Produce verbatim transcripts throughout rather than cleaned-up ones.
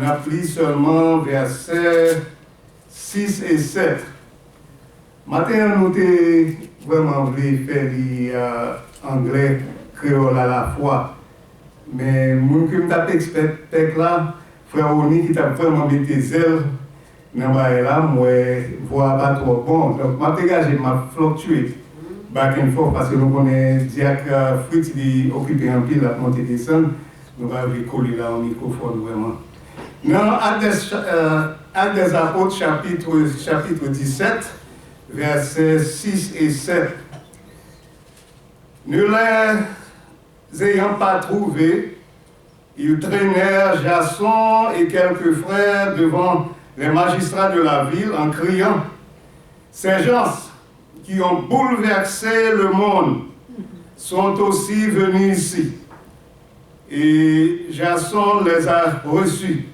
N ap li sèlman vèsè sis e sèt. Maten an, nou te vrèman vle fè li, euh, anglè, kreyòl alafwa. Men moun ke m t ap ekspèk la, frè Rony ki t ap vrèman mete zèl nan bagay la, m wè vwa a pa twò bon. Donk, m ap degaje, m ap fluctuate back and forth, paske nou konnen Dyak, euh, Fritz, li okipe anpil, l ap monte desann. Nou pa vle kole la yon mikwofòn vrèman. Nan Actes, euh, Actes des Apôtres, chapitre, chapitre dix-sept, vèsè sis e sèt. Ne les ayant pas trouvés, ils traînèrent Jason et quelques frères devant les magistrats de la ville en criant : « Ces gens qui ont bouleversé le monde sont aussi venus ici. Et Jason les a reçus.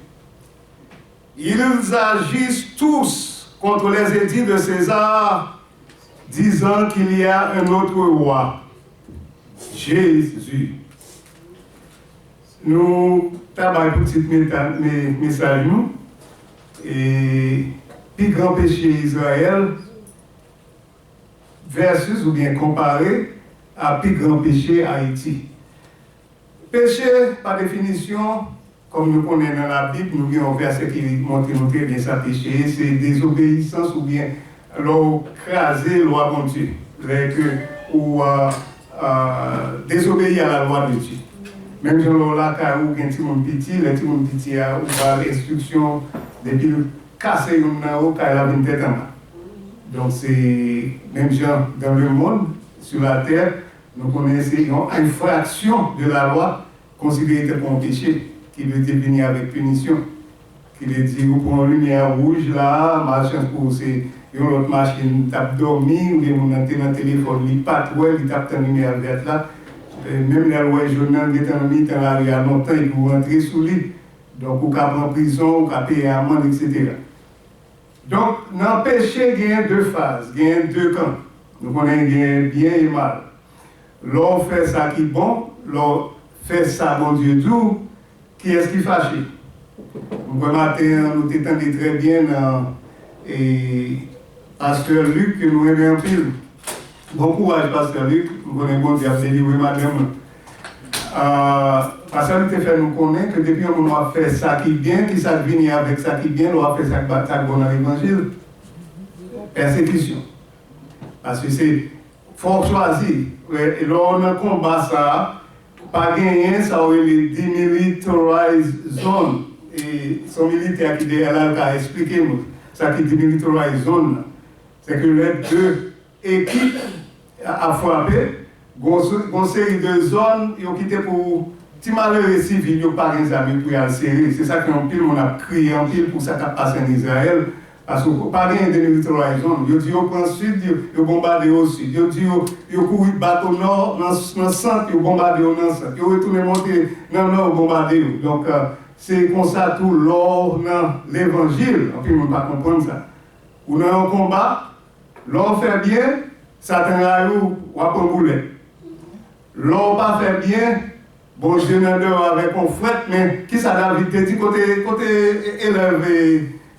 Ils agissent tous contre les édits de César, disant qu'il y a un autre roi, Jésus. » Nou ta bay pou tit meta- me- mesaj nou, e pi gran peche Izrayèl versus oubyen konpare a pi gran peche Ayiti. Peche, pa definisyon, kòm nou konnen nan Labib, nou gen yon vèsè ki montre nou trè byen sa peche ye, se dezobeyisans oubyen lè w kraze lwa Bondye, lè ke ou, euh, euh, désobéir à la loi de Dieu. Menm jan lè w lakay ou gen timoun piti, lè timoun piti a, ou ba l enstriksyon, depi l kase youn nan yo, kay la vin tèt anba. Donk, se menm jan dans le monde, sur la terre, nou konnen se yon enfraksyon de la lwa, konsidere tankou yon peche, ki vle di vini avèk pinisyon. Ki vle di, ou pran yon limyè wouj la, malchans pou ou, se yon lòt machin t ap dòmi, oubyen moun nan te nan telefòn, li pa t wè, li t ap tann limyè vèt la. E menm lè l wè jòn nan, li gentan nan mitan lari a lontan, epi ou rantre sou li. Donk, ou ka pran prizon, ou ka peye amann, etsetera. Donk, nan peche, genyen de faz, genyen de kan. Nou konnen genyen byen e mal. Lè w fè sa ki bon, lè w fè sa Bondye di w, kiyès ki fache? M kwè maten an, nou te tande trè byen nan, e, Pastè Luc, ke nou renmen anpil. Bon kouraj, Pastè Luc. M konnen Bondye ap delivre madanm lan. Ah, Pastè Luc te fè nou konnen ke depi yon moun w ap fè sa ki byen, ki sa k vini avèk sa ki byen, lè w ap fè sa k ba- sa k bon nan levanjil? Pèsekisyon. Paske se, fò w chwazi. E lè w nan konba sa a, pa genyen sa w rele demilitarized zone. E se yon militè ki dèyè la, l ka esplike nou sa ki demilitarized zone nan. Se ke lè de ekip ap frape, gon se- gon seri de zòn yo kite pou ti malere sivil yo pa gen zam yo pou y al sere. Se sa ke anpil moun ap kriye anpil pou sa k ap pase ann Izrayèl. Paske pa gen demilitarized zone. Yo di yo pran sid, yo, yo bonbade yo sid. Yo di yo, yo kouri bat o nò, nan, nan sant, yo bonbade yo nan sant. Yo retounen monte nan nò, yo bonbade yo. Donk, euh, se konsa tou lè w nan levanjil, anpil moun pa konprann sa. Ou nan yon konba, lè w fè byen, Satan rayi w, w ap pran boulèt. Lè w pa fè byen, Bondye nan dèyè w avèk yon frèt, men kisa David te di? Kote, kote elèv,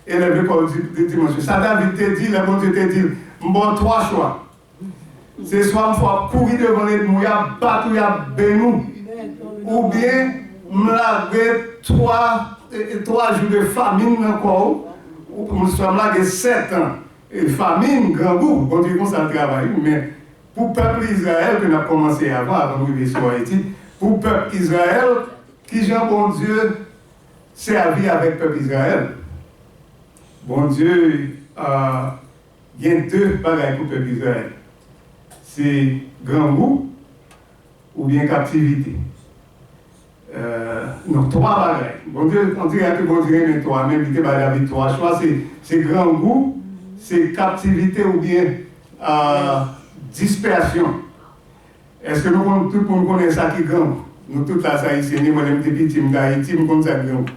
elèv lekòl di, di, dimanch yo? Sa David te di, lè Bondye te di l, "M ba w twa chwa. Se swa m fè w ap kouri devan lènmi w, y ap bat ou, y ap benn ou, oubyen m lage twa, e, e, twa jou de famin nan kò w, ou, swa m lage sèt an, e, famin, grangou." Bondye konsa l travay, wi, men pou pèp Izrayèl, ke n ap kòmanse avan, avan n rive sou Ayiti, pou pèp Izrayèl, kijan Bondye sèvi avèk pèp Izrayèl? Bondye, a, gen de bagay pou pèp Izrayèl. Se grangou oubyen kaptivite. Euh, non, twa bagay. Bondye, on dirait que Bondye renmen twa, men li te bay David twa chwa, se, se grangou, se kaptivite oubyen, euh, dispèsyon. Èske nou konn, tout moun konnen sa ki grangou? Nou tout la, se Ayisyen, ni mwen, lè m te piti, m te Ayiti, m konn sa ki grangou.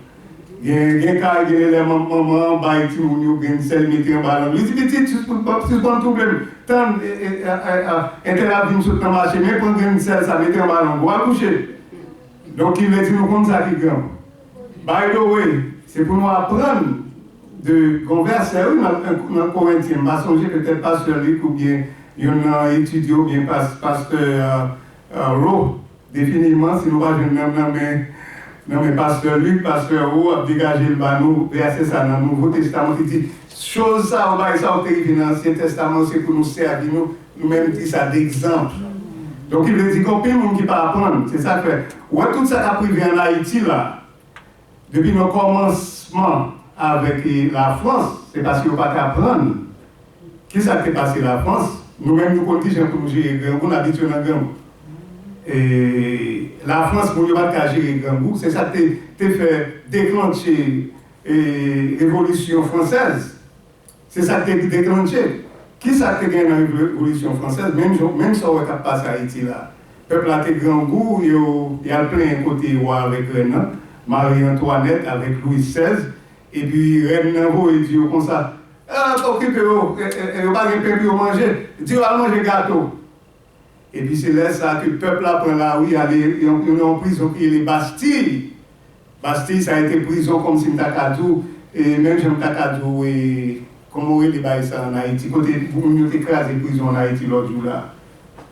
Gen, gen ka, gen lè man- manman an bay timoun yo grenn sèl, mete anba lang. Li di, "Pitit, sispann, sispann twouble m. Tann, e, e, a, a, a, entèl ap vin sot nan mache, men pran grenn sèl sa, mete anba lang ou, al kouche." Donk, ki vle di nou konn sa ki grangou. By the way, Se pou nou aprann de gon vèsè, wi, nan, nan Korentyen. M pa sonje, petèt pastè Luc oubyen youn nan etidye oubyen pas, pastè, euh, euh, Ro. Definitivman, si nou pa jwenn nan, nan men, nan men pastè Luc, pastè Ro ap degaje l ba nou vèsè sa nan Nouvo Testaman ki di, choz sa yo, bagay sa yo te rive nan Ansyen Testaman, se pou nou sèvi nou, nou menm, ki sa degzanp. Donk, ki vle di gen anpil moun ki pa aprann. Se sa k fè, ou wè tout sa k ap rive ann Ayiti la, depi nan kòmansman avèk, e, Lafrans, se paske yo pa t aprann. Kisa k te pase Lafrans? Nou menm, nou konn kijan pou nou jere grangou, n abitye nan grangou. E Lafrans, moun yo pa t ka jere grangou, se sa k te, te fè deklanche, e, revolisyon fransèz. Se sa k te deklanche. Kisa k te gen nan revolisyon fransèz? Menm jan, menm sa w wè k ap pase Ayiti la. Pèp la te grangou, yo, y al plenyen kote wa avèk rèn nan, Mari Antwanèt avèk Lwi sèz, epi rèn nan voye di yo konsa, "Ah, okipe yo, e, e, e, yo pa gen pen pou yo manje, di yo al manje gato." Epi se lè sa a ke pèp la pran lari ale nan yon, yon prizon ki rele Bastiy. Bastiy, sa a ete prizon, kòmsi m ta ka di w, e, menm jan m ta ka di w, e, kòman w rele bagay sa ann Ayiti, kote moun yo te kraze prizon ann Ayiti lòt jou la.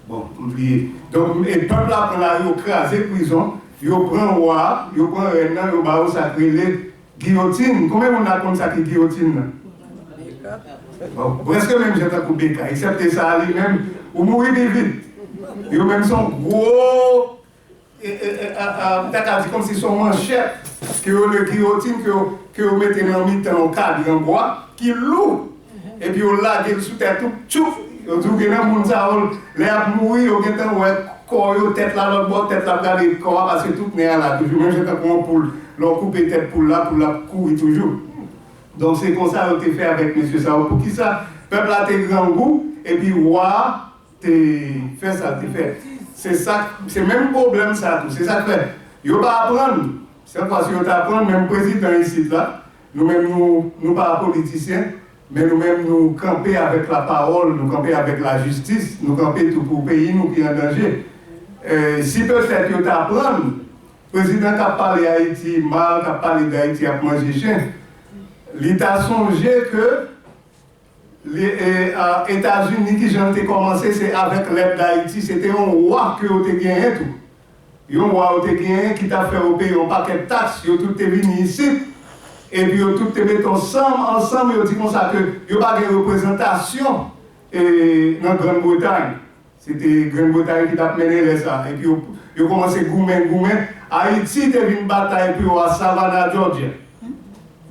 Bon, m bliye. Donk, e pèp la pran lari, yo kraze prizon, yo pran wa, yo pran rèn nan, yo ba yo sa k rele giyotin. Konbyen moun la konn sa ki giyotin nan? Bon, prèske menm jan tankou beka, eksèpte sa a li menm, ou mouri pi vit. Yo menm se yon gwo, e, e, e, a, a, m ta ka di kòmsi se yon manchèt, ke yo rele giyotin, ke yo, ke yo mete nan mitan yon kadran bwa, ki lou. Epi yo lage l sou tèt ou, tchouf! Yo di w gen nan moun sa yo, lè y ap mouri, yo gentan wè kò yo, tèt la lòt bò, tèt la ap gade kò a, paske tout nè a la toujou, menm jan tankou yon poul. Lè w koupe tèt poul la, poul la ap kouri toujou. Donk, se konsa yo te fè avèk mesye sa yo. Poukisa pèp la te grangou, epi wa a te fè sa l te fè? Se sa, se menm pwoblèm sa a tou. Se sa k fè yo pa aprann. Sèl fwa si yo ta aprann, menm prezidan isit la, nou menm nou, nou pa politisyen, men nou menm nou kanpe avèk lapawòl, nou kanpe avèk lajistis, nou kanpe tou pou peyi nou ki an danje. E, si petèt yo ta aprann, prezidan k ap pale Ayiti mal, k ap pale Dayiti ap manje chen, li ta sonje ke li, e, a, Etazini, kijan l te kòmanse, se avèk lèd Dayiti, se te yon wa ke yo te genyen tou. Yon wa yo te genyen ki t ap fè yo peye yon pakèt taks, yo tout te vini isit, epi yo tout te mete ansanm, ansanm, yo di konsa ke yo pa gen reprezantasyon, e, nan Grann Bretay. Se te Grann Bretay ki t ap mennen lè sa a. Epi yo, yo kòmanse goumen, goumen. Ayiti te vin batay pou yo a Savannah, Georgia.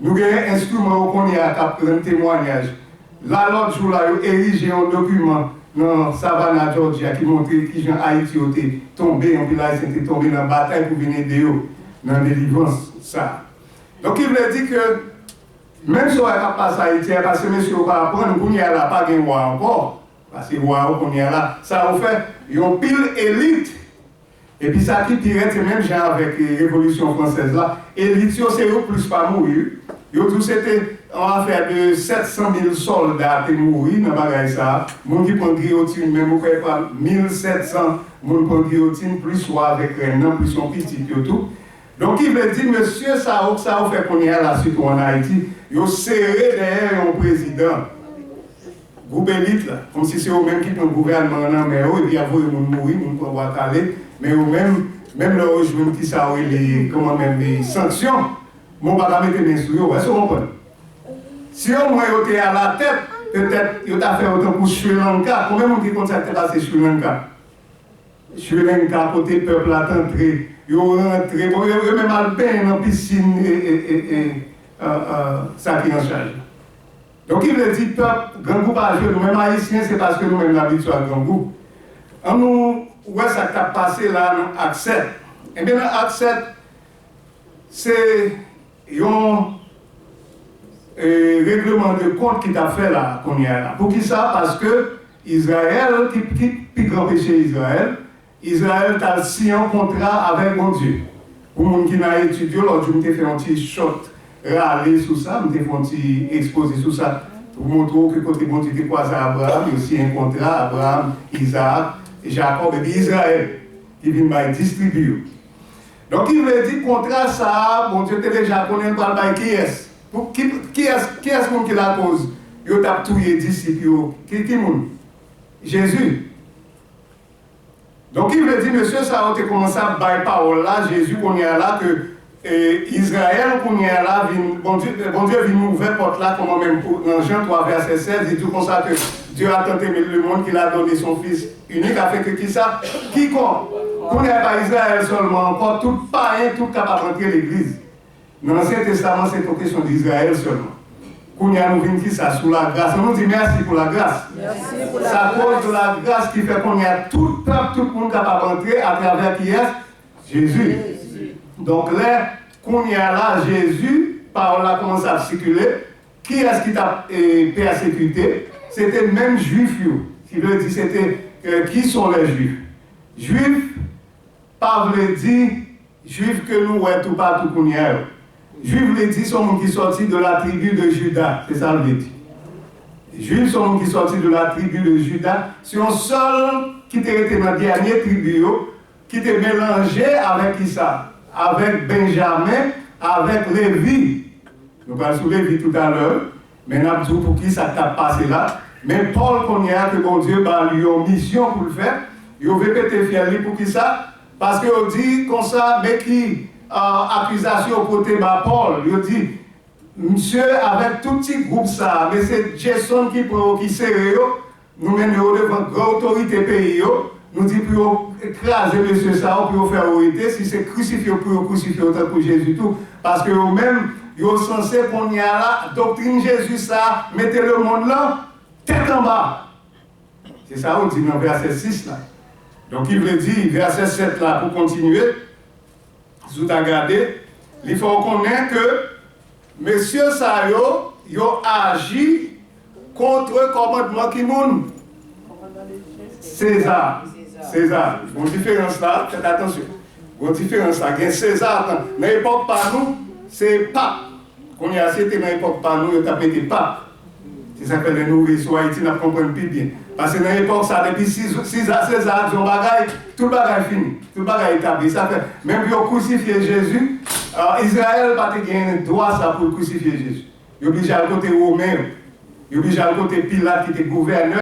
Nou genyen enstriman yo kounye a k ap rann temwayaj. La, lòt jou la, yo erije yon dokiman nan Savannah, Georgia, ki montre kijan Ayiti yo te tonbe, anpil Ayisyen te tonbe nan batay pou vin ede yo nan delivrans sa a. Donk, ki vle di ke menm sa w wè k ap pase Ayiti a, paske mesye yo pa aprann, kounye a la, pa gen wa ankò. Paske wa yo kounye a la, sa yo fè, yon pil elit. Epi sa ki pi rèd, se menm jan avèk, e, revolisyon fransèz la. Elit yo, se yo k plis pa mouri, wi. Yo di w se te yon afè de sèt san mil sòlda te mouri nan bagay sa a. Moun ki pran giyotin, menm ou kwè pa mil sèt san moun pran giyotin, plis wa avèk rèn nan, plis yon pitit yo tou. Donk, ki vle di, mesye sa yo, sa yo fè kounye a la, sitou ann Ayiti, yo sere dèyè yon prezidan. Gwoup elit la, kòmsi se yo menm ki pran gouvènman an nan men yo, epi y ap voye moun mouri, moun pran bwa kale, men yo menm, menm lè yo jwenn ki sa yo rele, kòman menm, e, sanksyon, men yo pa ka mete men sou yo, èske w konprann? Si omwen yo te alatèt, petèt yo ta fè yo tankou Sri Lanka. Konbyen moun ki konn sa k te pase Sri Lanka? Sri Lanka, kote pèp la t antre, yo rantre, bon, yo, yo menm al benyen nan pisin, e, e, e, e, a, a, sa ki an chaj la. Donk, ki vle di pèp, grangou pa jwe, nou menm Ayisyen, se paske nou menm n abitye ak grangou. Ann nou wè sa k t ap pase la nan Ak sèt. Ebyen, nan Ak sèt, se yon, e, regleman de kont ki t ap fè la, kounye a la. Poukisa? Paske Izrayèl, ki, ki pi gran peche Izrayèl, Izrayèl t al siyen yon kontra avèk Bondye. Pou moun ki nan etid yo, lòt jou m te fè yon ti short rale sou sa, m te fè yon ti ekspoze sou sa, pou montre w ke kote Bondye te kwaze Abraham, yo siyen yon kontra, Abraham, Izaak, Jakòb, epi Izrayèl, ki vin bay dis tribi yo. Donk, ki vle di kontra sa a, Bondye te deja konnen l pral bay kiyès? Pou ki, kiyès, kiyès moun ki lakoz yo t ap touye disip yo? Ki, ki moun? Jezi. Donk, ki vle di, mesye sa yo te kòmanse ap bay pawòl la, Jezi kounye a la, ke, e, Izrayèl kounye a la vin, Bondye, Bondye vin ouvè pòt la, kòman menm pou, nan Jan twa vèsè sèz, li di konsa ke Dieu a tant aimé le monde qu'il a donné son Fils unique, afin que kisa? Quiconque, kounye a pa Izrayèl sèlman ankò, tout payen, tout kapab antre legliz. Nan Ansyen Testaman, se te yon kesyon de Izrayèl sèlman. Kounye a, nou vin kisa? Sou lagras. Ann nou di, mèsi pou lagras. Mèsi pou lagras. C'est à cause de la grâce ki fè kounye a, tout pèp, tout moun kapab antre atravè kiyès? Jezi. Jezi. Donk, lè kounye a la, Jezi, pawòl la kòmanse ap sikile, kiyès ki t ap, e, pèsekite? Se te menm Jwif yo. Ki vle di, se te, e, qui sont les Juifs? Jwif pa vle di Jwif ke nou wè toupatou kounye a yo. Jwif vle di se yon moun ki sòti de la tribi de Juda, se sa l vle di. Jwif se yon moun ki sòti de la tribi de Juda, se yon sèl ki te rete nan dènye tribi yo, ki te melanje avèk kisa? Avèk Benjamen, avèk Levi. Nou pral sou Levi toutalè, men n ap di w pou ki sa k t ap pase la. Men Pòl kounye a ke Bondye ba li yon misyon pou l fè, yo vle pete fyèl li pou ki sa? Paske yo di konsa, men ki, a, akizasyon yo pote ba Pòl. Yo di, misye avèk tout ti gwoup sa a, men se Jason ki pran yo, ki sere yo, nou mennen yo devan gran otorite peyi yo, nou di pou yo kraze mesye sa yo, pou yo fè yo rete, si se krisifye yo, pou yo krisifye yo tankou Jezi tou, paske yo menm, yo sanse kounye a la, doktrin Jezi sa a, mete lemonn lan tèt anba. Se sa yo di nan vèsè sis la. Donk, ki vle di, vèsè sèt la, pou kontinye, si w ta gade, li fè w konnen ke mesye sa yo, yo aji kont kòmandman ki moun? Seza. Seza. Gon diferans la, fèt atansyon. Gon diferans la. Gen Seza nan, nan epòk pa nou, se pap. Kounye a, si te nan epòk pa nou, yo t ap mete pap. Se sa k fè lè nou rive sou Ayiti, n ap konprann pi byen. Paske nan epòk sa, depi Siz-, Siza, Seza di yon bagay, tout bagay fini. Tout bagay etabli. Sa fè, menm pou yo krisifye Jezi, a, Izrayèl pa te gen dwa sa pou l krisifye Jezi. Yo oblije al kote Women yo. Yo oblije al kote Pilat ki te gouvènè.